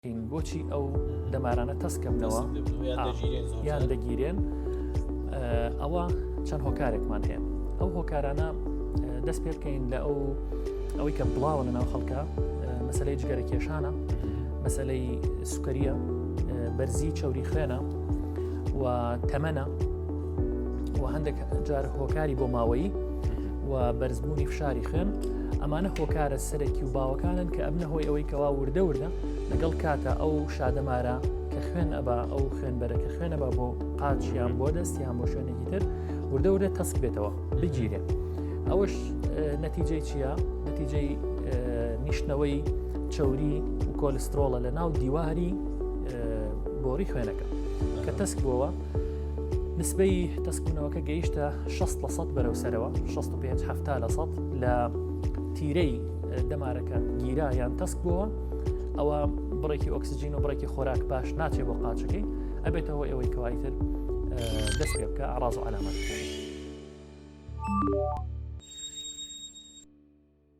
بکەین بۆچی ئەو دەمارانە تەسکەبنەوە یان دەگیرێن ئەوە چەند هۆکارێکمان هەیە ئەو هۆکارانە دەست پێ بکەین لە ئەو ئەوەی کە بڵاوە لە ناو خەڵکە مەسلەی جگەرە کێشانە مەسلەی سوکەریە بەرزی چەوری خوێنە و تەمەنە و هەندێک جار هۆکاری بۆ ماوەیی و بەرزبوونی فشاری خوێن ئەمانە هۆکارە سەرەکی و باوەکانن کە ئەبنە هۆی ئەوەی کەوا وردە وردە لەگەڵ کاتە ئەو شادەمارە کە خوێن ئەبا ئەو خوێنبەرە کە خوێنە بە بۆ قاچیان بۆ دەستیان بۆ شوێنێکی تر وردە وردە تەسک بێتەوە بگیرێ ئەوەش نەتیجەی چییە؟ نەتیجەی نیشتنەوەی چەوری و کۆلسترۆڵە لە ناو دیواری بۆری خوێنەکە کە تەسک بووەوە نسبەی تەسکبوونەوەکە گەیشتە 60 لە سەد بەرەو سەرەوە 65 هەفتا لە سەد لە تیرەی دەمارەکە گیرا یان تەسک بووە ئەوە بڕێکی ئۆکسجین و بڕێکی خۆراک باش ناچێ بۆ قاچەکەی ئەبێتەوە ئەوەی کەوایتر دەست پێ بکە ئاراز و علامات.